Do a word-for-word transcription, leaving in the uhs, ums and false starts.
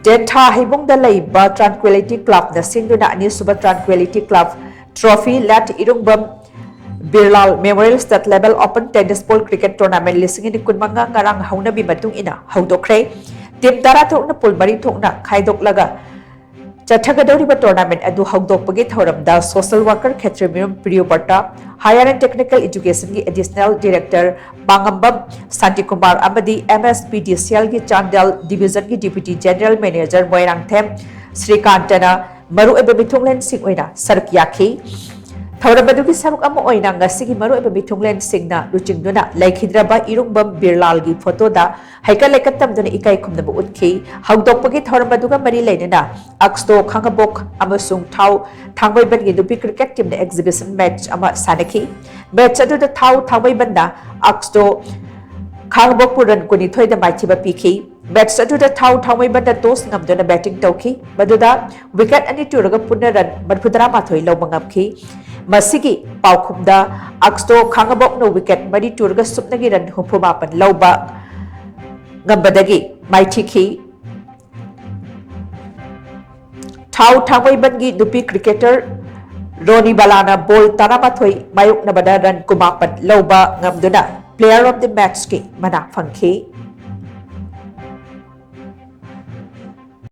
ꯇꯦꯟꯊꯥ ꯍꯩꯕꯨꯡꯗ ꯂꯩꯕ Tranquility Clubꯅ ꯁꯤꯟꯗꯨꯅ ꯑꯅꯤꯁꯨꯕ Tranquility Club Trophy Late ꯏꯔꯨꯡꯕꯝ ꯕꯤꯔꯂꯥꯜ Memorial State Level Open Tennis Ball Cricket Tournament ꯂꯤꯁꯤꯡ ꯑꯅꯤ ꯀꯨꯟꯃꯉꯥ ꯉꯔꯥꯡ ꯍꯧꯅꯕꯤ ꯃꯇꯨꯡ ꯏꯟꯅ ꯍꯧꯗꯣꯛꯈ꯭ꯔꯦ꯫ Team ꯇꯔꯥ ꯇꯔꯨꯛꯅ pool ꯃꯔꯤ ꯊꯣꯛꯅ ꯈꯥꯏꯗꯣꯛꯂꯒ ꯆꯠꯊꯒꯗꯧꯔꯤꯕ tournament ꯑꯗꯨ ꯍꯧꯗꯣꯛꯄꯒꯤ ꯊꯧꯔꯝꯗ social worker Khetrimayum ꯄ꯭ꯔꯤꯌꯣꯕ꯭ꯔꯇ, Higher and Technical Educationꯒꯤ Additional Director ꯃꯥꯉꯝꯕꯝ Shantikumar ꯑꯃꯗꯤ MSPDCLꯒꯤ Chandel Divisionꯒꯤ Deputy General Manager Moirangthem ꯁ꯭ꯔꯤꯀꯥꯟꯇꯅ ꯃꯔꯨꯑꯣꯏꯕ ꯃꯤꯊꯨꯡꯂꯦꯟꯁꯤꯡ ꯑꯣꯏꯅ ꯁꯔꯨꯛ ꯌꯥꯈꯤ꯫ ꯊꯧꯔꯝ ꯑꯗꯨꯒꯤ ꯁꯔꯨꯛ ꯑꯃ ꯑꯣꯏꯅ ꯉꯁꯤꯒꯤ ꯃꯔꯨꯑꯣꯏꯕ ꯃꯤꯊꯨꯡꯂꯦꯟꯁꯤꯡꯅ ꯂꯨꯆꯤꯡꯗꯨꯅ ꯂꯩꯈꯤꯗ꯭ꯔꯕ ꯏꯔꯨꯡꯕꯝ ꯕꯤꯔꯂꯥꯜꯒꯤ photoꯗ ꯍꯩꯀꯠ ꯂꯩꯀꯠ ꯇꯝꯗꯨꯅ ꯏꯀꯥꯏ ꯈꯨꯝꯅꯕ ꯎꯠꯈꯤ꯫ ꯍꯧꯗꯣꯛꯄꯒꯤ ꯊꯧꯔꯝ ꯑꯗꯨꯒ ꯃꯔꯤ ꯂꯩꯅꯅ ꯑꯛꯁꯇꯣ ꯈꯥꯉꯕꯣꯛ ꯑꯃꯁꯨꯡ ꯊꯥꯎ ꯊꯥꯡꯃꯩꯕꯟꯒꯤ ꯅꯨꯄꯤ cricket teamꯅ exhibition match ꯑꯃ ꯁꯥꯟꯅꯈꯤ꯫ Match ꯑꯗꯨꯗ ꯊꯥꯎ ꯊꯥꯡꯃꯩꯕꯟꯅ ꯑꯛꯁꯇꯣ ꯈꯥꯉꯕꯣꯛꯄꯨ run ꯀꯨꯟꯅꯤꯊꯣꯏꯗ ꯃꯥꯏꯊꯤꯕ ꯄꯤꯈꯤ꯫ Match ꯑꯗꯨꯗ ꯊꯥꯎ ꯊꯥꯡꯃꯩꯕꯟꯅ toss ꯉꯝꯗꯨꯅ batting ꯇꯧꯈꯤ, ꯃꯗꯨꯗ wicket ꯑꯅꯤ ꯇꯨꯔꯒ ꯄꯨꯟꯅ run ꯃꯔꯤꯐꯨꯇꯔꯥꯃꯥꯊꯣꯏ ꯂꯧꯕ ꯉꯝꯈꯤ꯫ ꯃꯁꯤꯒꯤ ꯄꯥꯎꯈꯨꯝꯗ ꯑꯛꯁꯇꯣ ꯈꯥꯉꯕꯣꯛꯅ wicket ꯃꯔꯤ ꯇꯨꯔꯒ ꯁꯨꯞꯅꯒꯤ run ꯍꯨꯝꯐꯨꯃꯥꯄꯟ ꯂꯧꯕ ꯉꯝꯕꯗꯒꯤ ꯃꯥꯏꯊꯤꯈꯤ꯫ ꯊꯥꯎ ꯊꯥꯡꯃꯩꯕꯟꯒꯤ ꯅꯨꯄꯤ cricketer ꯔꯣꯅꯤꯕꯂꯥꯅ ball ꯇꯔꯥꯃꯥꯊꯣꯏ ꯃꯥꯌꯣꯛꯅꯕꯗ run ꯀꯨꯟꯃꯥꯄꯟ ꯂꯧꯕ ꯉꯝꯗꯨꯅ Player of the Matchꯀꯤ ꯃꯅꯥ ꯐꯪꯈꯤ꯫